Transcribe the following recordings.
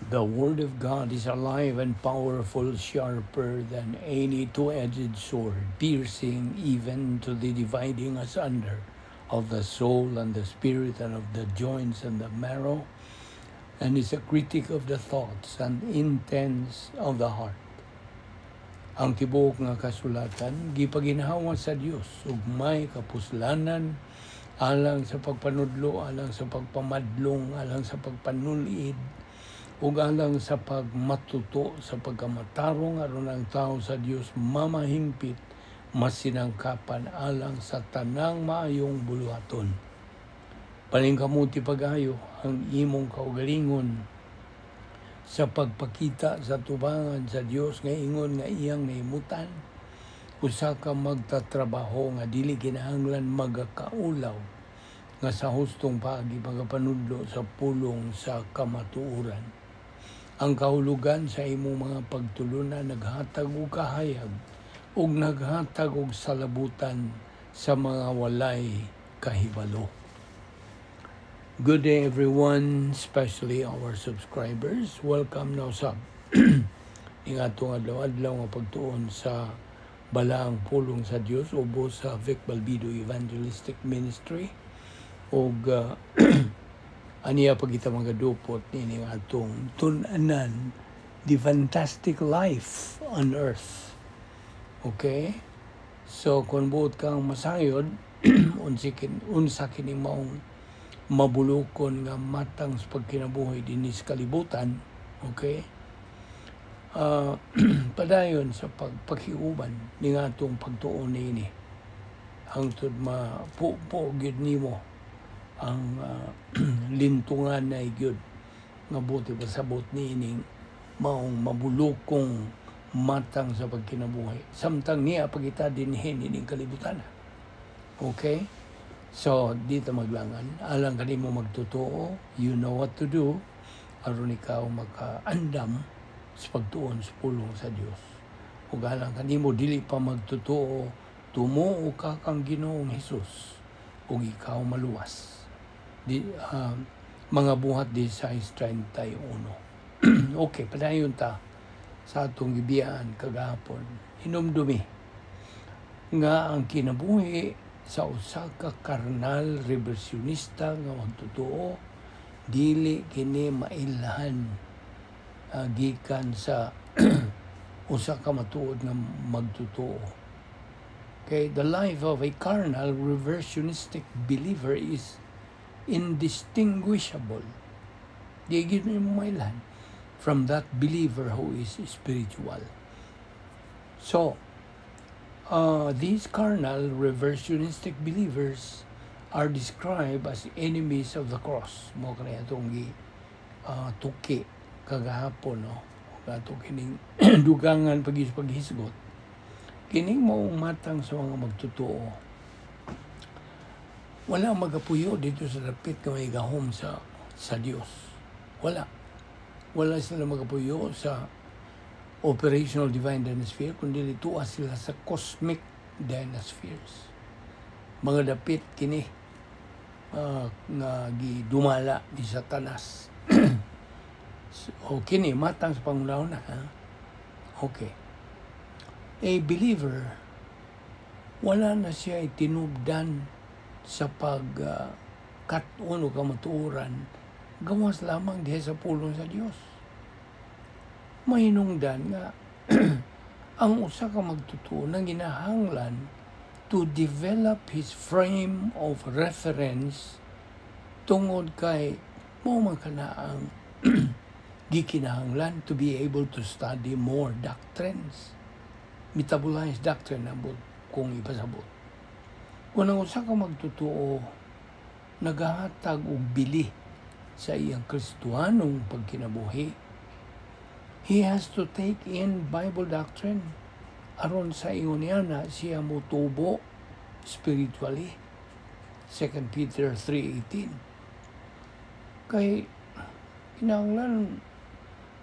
The Word of God is alive and powerful, sharper than any two-edged sword, piercing even to the dividing asunder of the soul and the spirit and of the joints and the marrow, and is a critic of the thoughts and intents of the heart. Ang tibuok nga kasulatan gipaginhawa sa Dios ug may kapuslanan alang sa pagpanudlo, alang sa pagpamadlong, alang sa pagpanulid, ug alang sa pagmatuto sa pagkamatarong, aron ang tao sa Dios mamahimpit, masinangkapan alang sa tanang maayong buluhaton. Paningkamuti pag-ayo ang imong kaugalingon sa pagpakita sa tubangan sa Dios nga ingon nga iyang nahimutan usa ka magtatrabaho nga dili kinahanglan magakaulaw, nga sa hustong paagi magapanudlo sa pulong sa kamatuoran. Ang kahulugan sa imong mga pagtulunan naghatag og kahayag ug naghatag og salabutan sa mga walay kahibalo. Good day, everyone, especially our subscribers. Welcome now sa ning atong adlaw-adlaw nga pagtuon sa balaang pulong sa Dios ubos sa Vic Balbido Evangelistic Ministry, ug aniya pa kita magadupot nining atong tun-anan, The Fantastic Life on Earth. Okay? So kung buot kang masayod unsa kini maong mabulukon nga matang sa pagkinabuhi dinhi sa kalibutan, okay? Padayon sa pagpakiuban ning atong pagtuon niini hangtod mapupo gyud nimo ang lintungan na gyud nga buot ipasabot niining maong mabulukong matang sa pagkinabuhi samtang niya pa kita dinhi nining kalibutan. Okay? So, dito maglangan. Alang kanimo magtotoo, you know what to do aron ikaw makaandam sa pagtuon sa pulong sa Dios. Ug alang kanimo dili pa magtotoo, tumuo ka kang Ginoong Hesus ug ikaw maluwas. Di, Mga Buhat 16:31. Okay, padayon ta sa atong gibiyaan kagahapon. Hinumdumi nga ang kinabuhi sa usa ka karnal reversionista nga magtotoo, dili kini mailhan gikan sa usa ka matuod nga magtotoo. Okay, the life of a carnal reversionistic believer is indistinguishable. Di gyud mo mailhan from that believer who is spiritual. So, these carnal reversionistic believers are described as enemies of the cross. Mao kani atong gi tuki kagahapon, no? Ato kining dugangan pag paghisgot. Kining maong matang sa mga magtotoo, wala magapuyo dito sa dapit nga may gahom sa Dios. Wala. Wala sila magapuyo sa operational divine dynasphere, kundi tuwa sila sa cosmic dynaspheres. Mga dapit kini nga gidumala ni Satanas. O kini matang sa pangunahon na. Ha? Okay. A believer, wala na siya itinubdan sa pag kat-on o kamatuoran gawas lamang diha sa pulong sa Dios. Mahinungdan nga ang usa ka magtotoo nang ginahanglan to develop his frame of reference tungod kay mao man kana ang gikinahanglan to be able to study more doctrines, metabolize doctrine ambot kung ipasabot. Kung ang usa ka magtotoo nagahatag og bili sa iyang Kristohanong pagkinabuhi, he has to take in Bible doctrine aron sa ingon niya na siya motubo spiritually. 2 Peter 3:18. Kay kinahanglan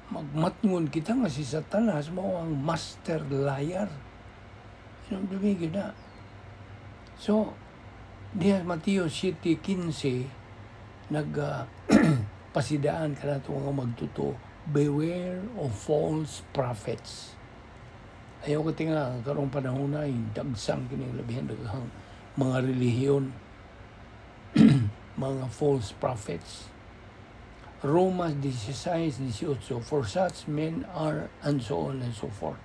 magmatngon kita nga si Satanas mao ang master liar. Hinumdumi gyud na. So, diha Mateo 7:15 nag pasidaan ka na nga magtotoo. Beware of false prophets. Ayaw ka tinga, karong panahon na, dagsang kini, labihan daghang mga relihiyon, mga false prophets. Roma 16:18, "For such men are," and so on and so forth.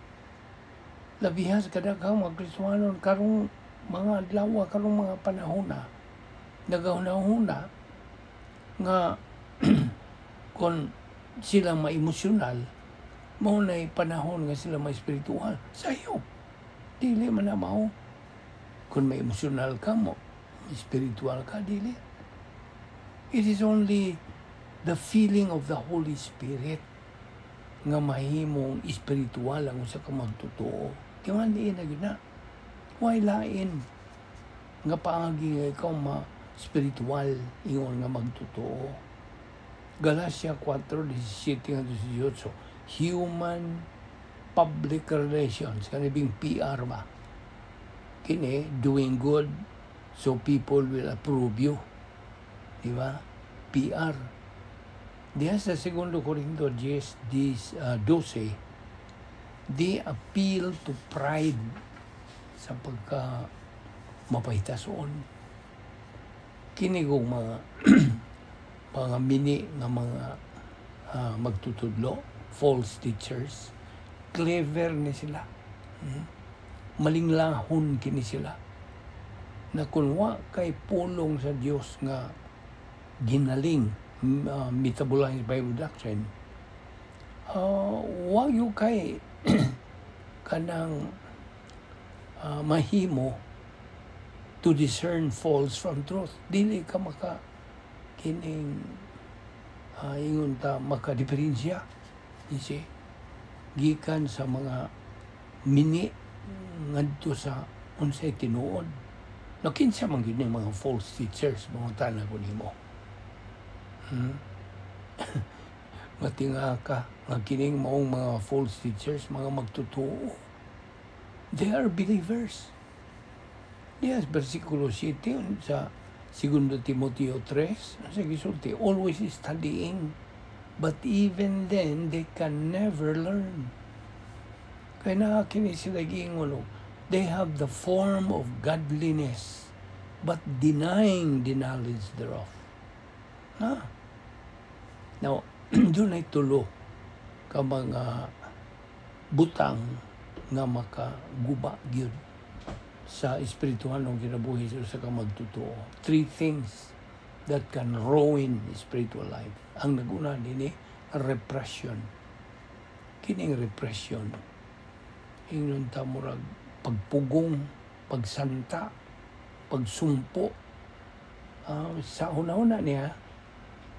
Labihan sa kadaghang mga Kristohanon karong mga adlaw, karong mga panahon na, nagahuna-huna nga kung sila ma-emosyonal, mao na panahon nga sila ma-espiritual. Sayo. Dili man na mao. Kung ma-emosyonal ka mo, spiritual ka, dili. It is only the feeling of the Holy Spirit nga mahimong espiritual ang usa ka magtotoo. Kaya man diin na gyud na. Way lain nga paagi nga ikaw ma spiritual ingon nga magtotoo. Galatia 4:17 hangtod 18, human public relations, kanibing PR ba kini, doing good so people will approve you, di ba? PR. Diha sa 2 Corinto 10, 10, 12, they appeal to pride, sa pagka mapahitason. Kini kong mga mini nga mga magtutudlo, false teachers, clever ni sila. Malinglahon kini sila. Na kung wa kay pulong sa Dios nga ginaling, metabolized Bible doctrine, wa gyud kay kanang mahimo to discern false from truth. Dili ka maka kining ingon ta makadiferensya. You see? Gikan sa mga mini ngadto sa unsay tinuod. No, kinsa man gyud ning mga false teachers, mangutana ko nimo? Matinga ka nga kining maong mga false teachers, mga magtotoo. They are believers. Yes, versikulo 7 sa 2 Timoteo 3, sa gisulti, always studying, but even then, they can never learn. Kaya naa kini sila giingon, they have the form of godliness, but denying the knowledge thereof. Na. Now, dunay tulo ka mga butang nga makaguba gyud sa espiritual ng kinabuhi sa usa ka magtotoo. Three things that can ruin spiritual life. Ang naguna dinhi, repression. Kining repression, ingnon ta murag pagpugong, pagsanta, pagsumpo. Sa una-una niya,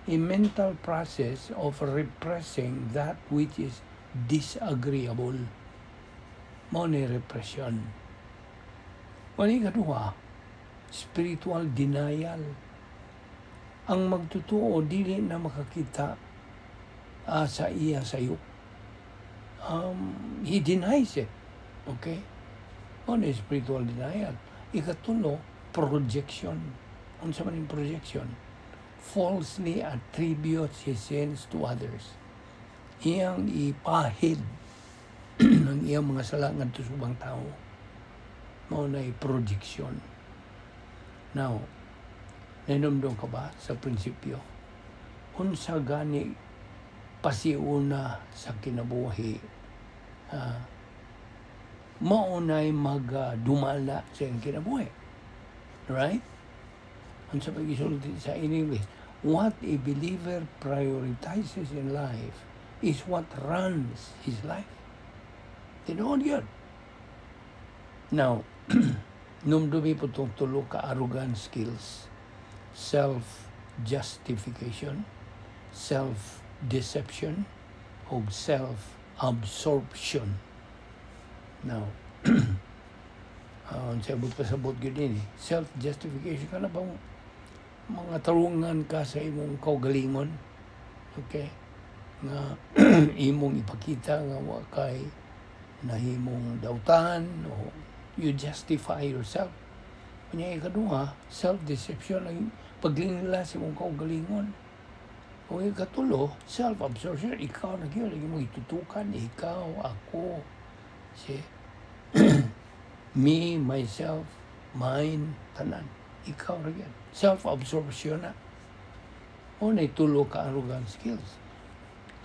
a mental process of repressing that which is disagreeable. Mao ni repression. Wala, ikaduha, spiritual denial. Ang magtotoo, dili na makakita sa iya sayo. He denies it. Okay? Mao ni spiritual denial. Ikatulo, projection. Unsa man yung projection? Falsely attributes his sins to others. Iyang ipahid ang iyang mga sala ngadto sa ubang tao. Mao na projection. Now, nahinumdom ka ba sa prinsipyo? Unsa gani pasiuna sa kinabuhi, maunay magdumala sa iyang kinabuhi? Right? Unsa pa gisulti sa in English? What a believer prioritizes in life is what runs his life. Tinuod yun. Now, numdumi po itong tulo ka arrogant skills. Self-justification, self-deception, o self-absorption. Now, sa abot pasabot gyud ini, self-justification ka na bang mga tarungan ka sa imong kaugalingon? Okay? Nga imong ipakita nga wa kay nahimong dautan o you justify yourself. Unya ikaduha, self-deception, ang paglinila sa imong kaugalingon. Kung ikatulo, self-absorption, ikaw na gyud, mo itutukan, ikaw, ako, see? Me, myself, mine, tanan. Ikaw ra gyud. Self-absorption na. O na tulo ka arrogant skills.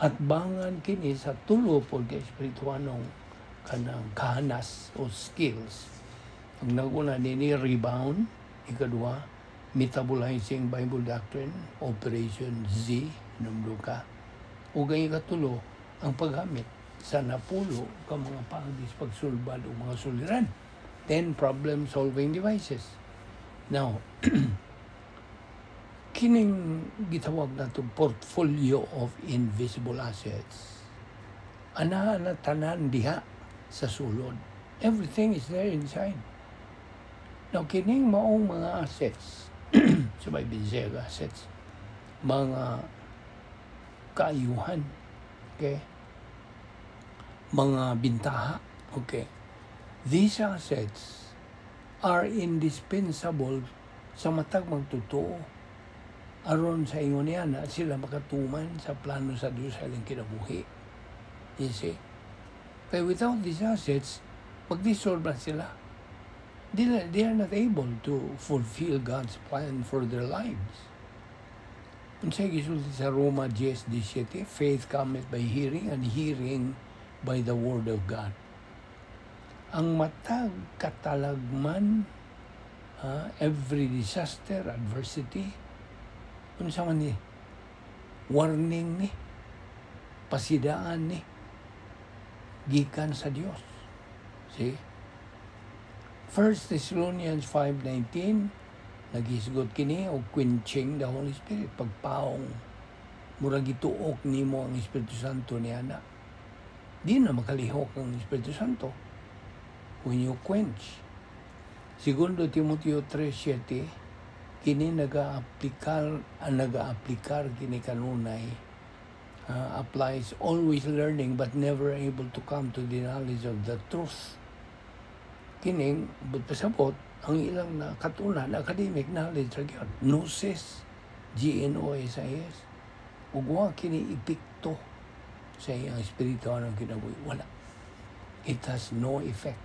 At bangan kini sa tulo po ka espirituanong kanang kahanas o skills. Ang naguna nini, rebound, ikadua, metabolizing Bible doctrine, Operation Z, numero ka. Ug ang ikatulo, ang paggamit sa 10 ka mga paagi sa pagsulbad o mga suliran. 10 problem-solving devices. Now, kining gitawag nato portfolio of invisible assets. Ana na tanan diha sa sulod. Everything is there inside. Now, kining maong mga assets, sa may Binsaya assets, mga kaayuhan, okay? Mga bintaha, okay? These assets are indispensable sa matag magtotoo aron sa ingon niya na sila makatuman sa plano sa Diyos sa ilang kinabuhi. You see? Kaya without these assets, mag-dissolve na sila. They are not able to fulfill God's plan for their lives. Unsay gisulti sa Roma 10:17? "Faith cometh by hearing, and hearing by the word of God." Ang matag katalagman, every disaster, adversity, unsa man ni? Warning ni, pasidaan ni, gikan sa Dios. See? 1 Thessalonians 5:19 naghisgot kini og quenching the Holy Spirit, pagpaong, murag gituok nimo ang Espiritu Santo niya na di na makalihok ang Espiritu Santo when you quench. Segundo Timoteo 3:7, kini nagaaplikar, ang nagaaplikar kini kanunay, applies always learning but never able to come to the knowledge of the truth. Kining but pasabot ang ilang na katunan, academic knowledge ra gyud, gnosis, G N O S I S, ug wa kini epekto sa iyang espiritual ng kinabuhi. Wala. It has no effect,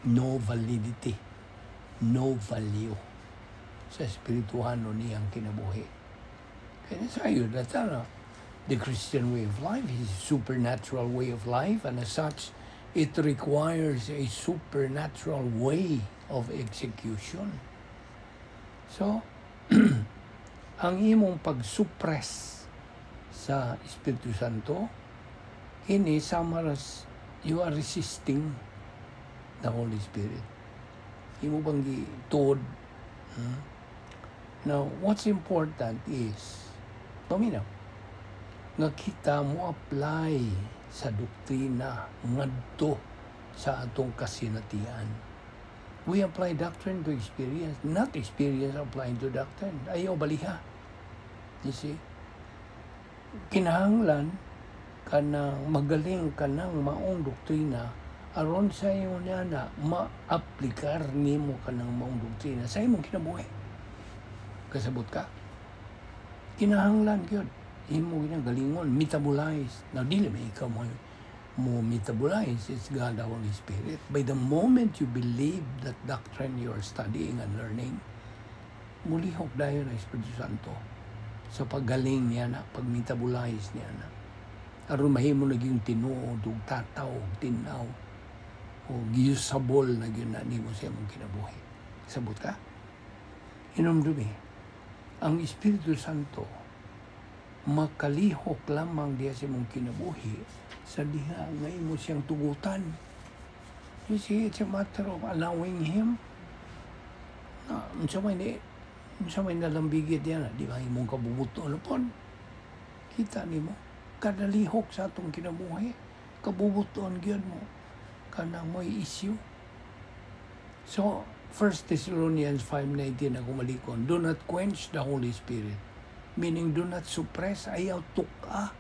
no validity, no value sa espirituhano niyang kinabuhi. Kaya sa iyo, na the Christian way of life is a supernatural way of life, and as such, it requires a supernatural way of execution. So, ang imong pag-suppress sa Espiritu Santo, kini samaras you are resisting the Holy Spirit. Imo bang gituod? Now, what's important is, paminaw, nga kita mo apply sa doktrina ngadto sa atong kasinatian. We apply doctrine to experience, not experience applying to doctrine. Ayaw baliha. You see? Kinahanglan kanang magaling kanang maong doktrina aron sa imo niya na maaplikar nimo kanang maong doktrina sa imong kinabuhi. Kasabot ka? Kinahanglan gyud imo ginagalingon metabolize. Now, dili may ikaw mo metabolize, it's God the Holy Spirit. By the moment you believe that doctrine you are studying and learning, mulihok dayon ang Espiritu Santo sa paggaling niya na, pag-metabolize niya na. Aron mahimo naging tinuod ug tataw, tinaw, o usable na gyud na nimo sa imong kinabuhi. Sabot ka? Hinumdumi, ang Espiritu Santo makalihok lamang diya sa imong kinabuhi sa diha nga imo siyang tugutan. You see, it's a matter of allowing Him. Na, unsa may nalambigit yan, di ba imong kabubuto ano pon? Kita nimo kada lihok sa atong kinabuhi, kabubuton gyud mo kanang mo'y issue. So, 1 Thessalonians 5:19 ako malikon, "Do not quench the Holy Spirit." Meaning, do not suppress, ayaw tuka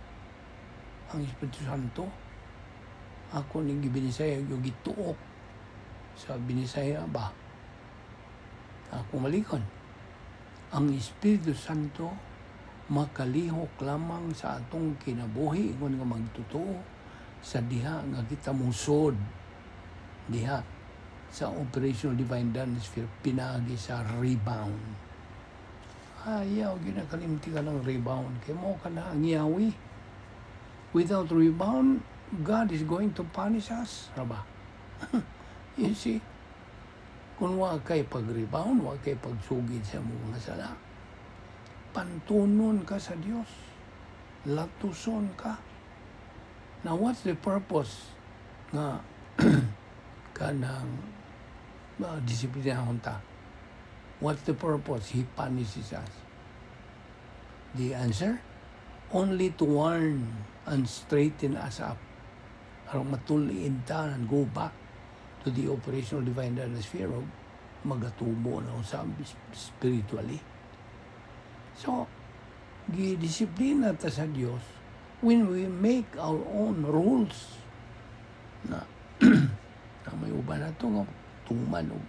ang Espiritu Santo. Ako ning gibinisaya, yung gituok sa Binisaya ba? Ako malikon. Ang Espiritu Santo Makalihok lamang sa atong kinabuhi ingon nga magtotoo sa diha nga kita musod diha sa operational divine sphere pinaagi sa rebound. Ayaw ginakalimti ka ng rebound kay mo ka na ang yawi. Without rebound, God is going to punish us. Raba. You see? Kung wa kay pag-rebound, wa kay pagsugid sa mga sala, pantunon ka sa Dios. Latuson ka. Now, what's the purpose nga kanang disiplinahon ta? What's the purpose? He punishes us. The answer? Only to warn and straighten us up. Aron matuliin ta and go back to the operational divine sphere of magatubo na usab spiritually. So, gidisiplina ta sa Dios when we make our own rules na may uban na to nga tuman og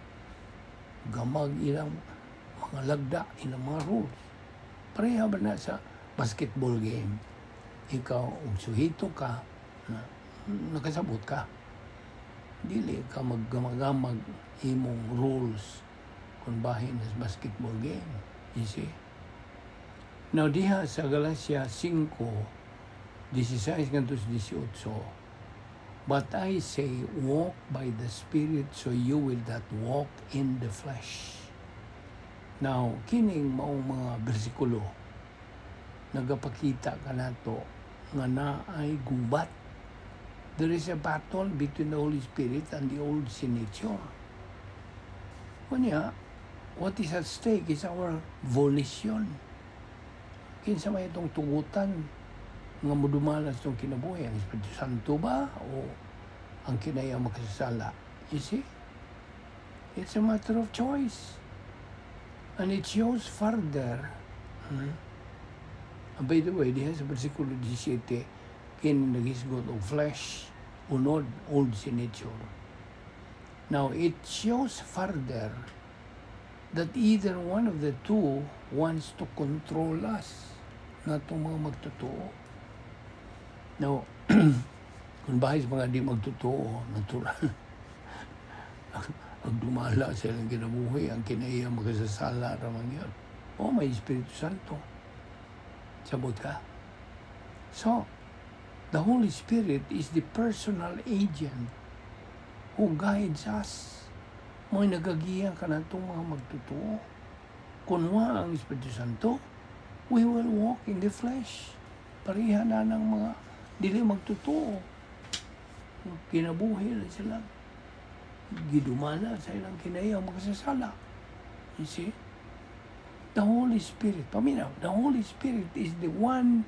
gamag ilang mga lagda, ilang mga rules. Pareha ba na sa basketball game? Ikaw, og suhito ka, na, nakasabot ka. Dili ka maggamag imong rules kung bahin sa basketball game. You see? Now, diha sa Galatia 5:16 ngadto sa 18, "But I say, walk by the Spirit, so you will not walk in the flesh." Now, kining maong mga bersikulo, nagapakita kanato nga naay gubat. There is a battle between the Holy Spirit and the old sin nature. Kunya, what is at stake is our volition. Kinsa may itong tugutan nga modumala sa itong kinabuhi? Ang Espiritu Santo ba o ang kinaya makasasala? You see? It's a matter of choice. And it shows further. And by the way, diha sa versikulo 17, kini naghisgot og flesh, unod, old sin nature. Now, it shows further that either one of the two wants to control us na itong mga magtotoo. Now, kung bahin sa mga di magtotoo, natural, ang dumala sa ilang kinabuhi, ang kinaiya makasasala ramang yun. O, may Espiritu Santo. Sabot ka. So, the Holy Spirit is the personal agent who guides us. Mo'y nagagiya ka na itong mga magtotoo. Kung wa ang Espiritu Santo, we will walk in the flesh. Pareha na ng mga dili magtotoo. Kinabuhi na sila. Gidumala sa ilang kinaiya makasasala. You see? The Holy Spirit, paminaw, the Holy Spirit is the one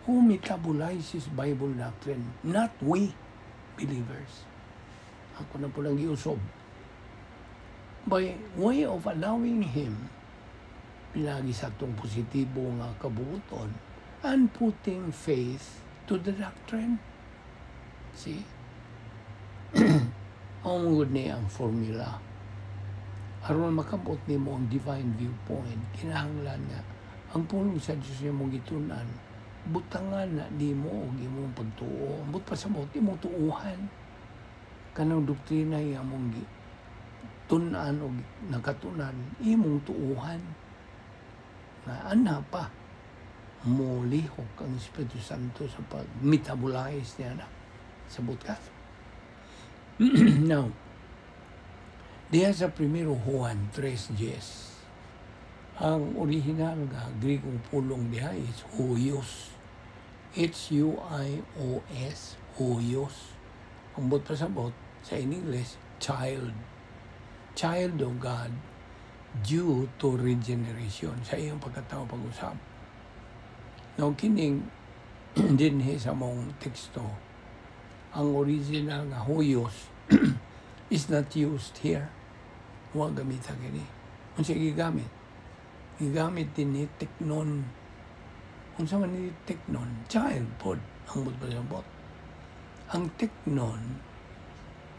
who metabolizes Bible doctrine, not we, believers. Ako na po lang giusob. By way of allowing Him, pinagi sa atong positibo nga kabuoton, and putting faith to the doctrine. See? Ang gud ni ang formula. Aron makabot nimo ang divine viewpoint, kinahanglan nga ang pulong sa Dios imong gitun-an, butangan na nimo og imong pagtuo. Ambot pasabot imong tuuhan. Kanang doktrina imong tun-an og nakatunan, imong tuuhan. Nga ana pa molihok ang Espiritu Santo sa pag-metabolize niya na. Sabot ka? Now, diha sa Primero Juan 3.10, ang original nga Grikong pulong diha is huios. Huios, huios. Ang buot pasabot sa in English, child. Child of God due to regeneration sa iyang pagkatao pag-usab. Now, kining dinhi sa mong teksto, ang original nga huyos is not used here. Wa gamita kini. Unsa gigamit? Gigamit din ni teknon. Unsa man ni teknon? Child pod ang buot pasabot. Ang teknon,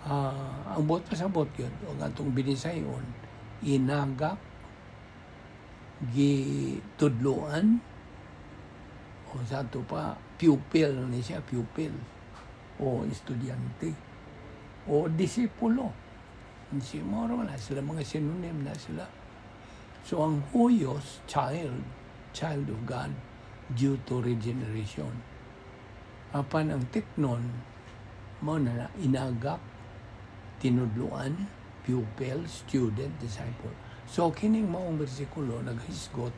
ang buot pasabot yun, o atong binisayon, inagak, gitudloan, O sa ato pa, pupil ni siya, pupil. O estudyante. O disipulo. Si moro na sila, mga synonym na sila. So ang huios, child, child of God, due to regeneration. Apan ang teknon, mao na inagap, tinudluan, pupil, student, disciple. So kining maong bersikulo naghisgot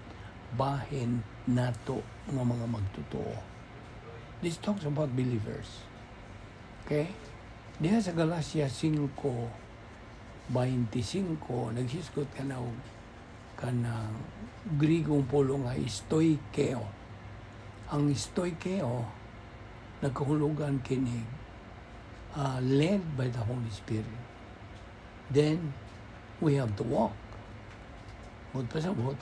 bahin nato nga mga magtotoo. This talks about believers. Okay? Diha sa Galatia 5:25, naghisgot ka na og kanang Grigong pulong nga stoikeo. Ang stoikeo nagkahulugan kini led by the Holy Spirit. Then we have to walk. Buot pasabot,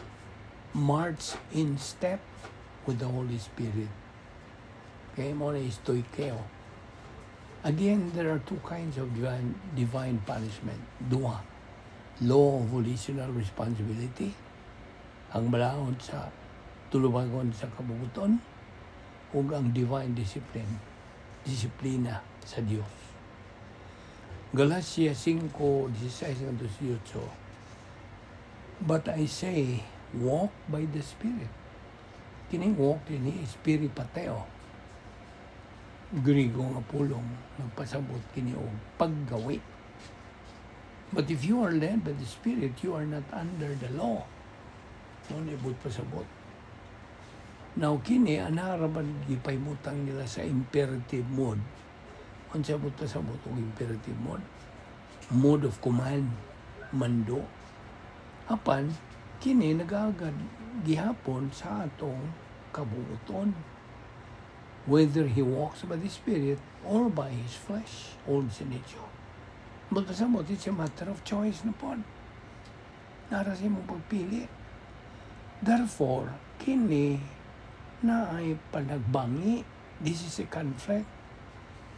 march in step with the Holy Spirit. Okay, mao na stoikeo. Again, there are two kinds of divine punishment. Duha. Law of volitional responsibility, ang balaod sa tulubagon sa kabubuton, ug ang divine discipline, disiplina sa Dios. Galatia 5:16 18. But I say, walk by the Spirit. Kining walk dinhi is peripateo. Grigo nga pulong, nagpasabot kini og paggawi. But if you are led by the Spirit, you are not under the law. Mao ni buot pasabot. Now kini ana ra man gipahimutang nila sa imperative mode. Unsa buot pasabot og imperative mode? Mode of command, mando. Apan kini nagagad gihapon sa atong kabuoton. Whether he walks by the Spirit or by his flesh, old sin nature. But pasabot, it's a matter of choice na pod. Nara sa imong pagpili. Therefore, kini na ay panagbangi. This is a conflict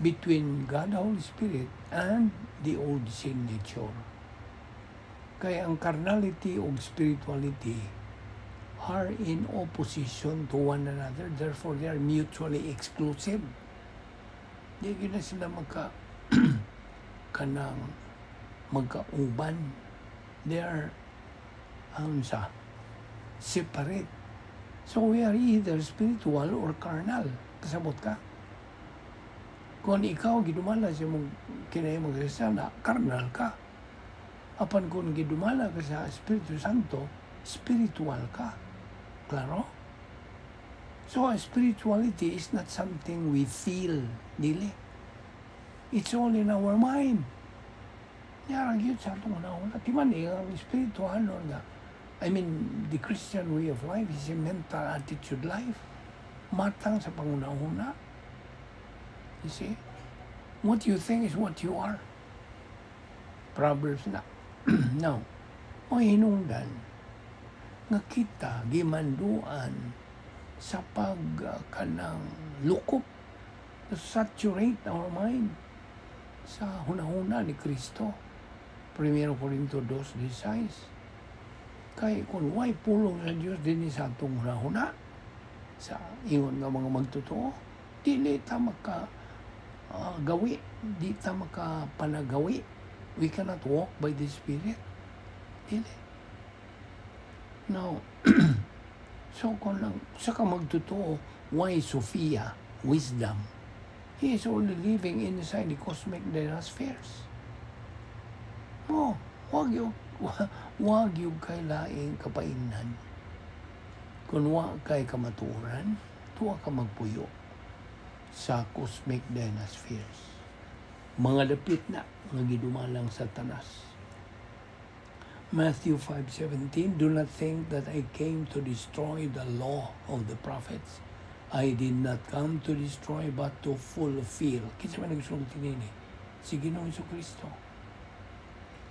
between God the Holy Spirit and the old sin nature. Kaya ang carnality o spirituality are in opposition to one another. Therefore, they are mutually exclusive. Di gyud na sila magka kanang magkauban. They are sa separate. So we are either spiritual or carnal. Kasabot ka? Kung ikaw gidumala sa imong kinahimong magsasala, carnal ka. Apan kung gidumala ka sa Espiritu Santo, spiritual ka. Klaro? So spirituality is not something we feel, dili. It's all in our mind. Yara gyud sa atong una. Timan eh, ang espiritual nga. I mean, the Christian way of life is a mental attitude life. Matang sa panguna-una. You see? What you think is what you are. Proverbs na. Now, o hinungdan nga kita gimanduan sa pag kanang lukop, to saturate our mind sa hunahuna ni Kristo. 1 Corinto 2:16. Kay kung way pulong sa Dios dinhi sa atong hunahuna, sa ingon nga mga magtotoo, dili ta maka gawi, di ta maka panagawi. We cannot walk by the Spirit. Dili. Now, so kung lang, sa ka magtotoo, why Sophia, wisdom? He is only living inside the cosmic spheres. Mo, wag yung kay laing kapaingnan. Kung wa kay kamatuoran, tuwa ka magpuyo sa cosmic dynaspheres. Mga dapit na nga gidumalang Satanas. Matthew 5:17, "Do not think that I came to destroy the law of the prophets. I did not come to destroy but to fulfill." Kinsa man nagsulti nini? Si Ginoong Kristo.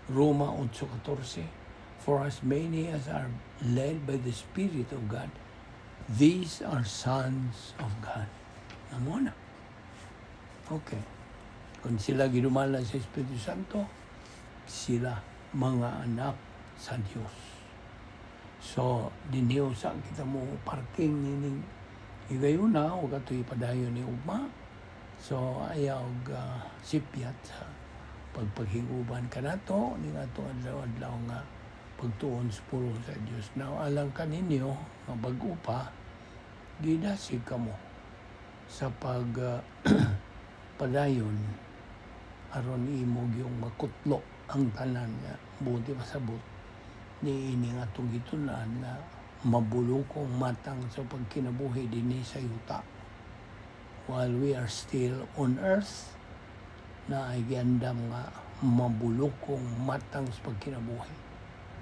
Roma 8:14, "For as many as are led by the Spirit of God, these are sons of God." Amo na. Okay. Kung sila gidumala sa Espiritu Santo, sila mga anak sa Dios. So, dinhi sa kita mo parking nining Higayuna ug atoy padayon ni ugma. So ayaw og sipyat sa pagpaghiguban kanato ning atong adlaw-adlaw nga pagtuon sa pulong sa Dios. Now, alang kaninyo nga bag-o pa, gidasig kamo sa pag padayon aron imo gyung makutlo ang tanan nga buot ipasabot ni ini nga atong gitun-an nga mabulokong matang sa pagkinabuhi dinhi sa yuta. While we are still on earth, na ay giandam nga mabulokong matang sa pagkinabuhi.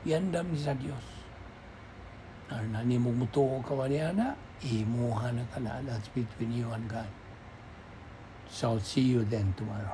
Giandam ni sa Dios. Na nimo mutuo ka ba niya na, imuha na ka na. That's between you and God. So, see you then tomorrow.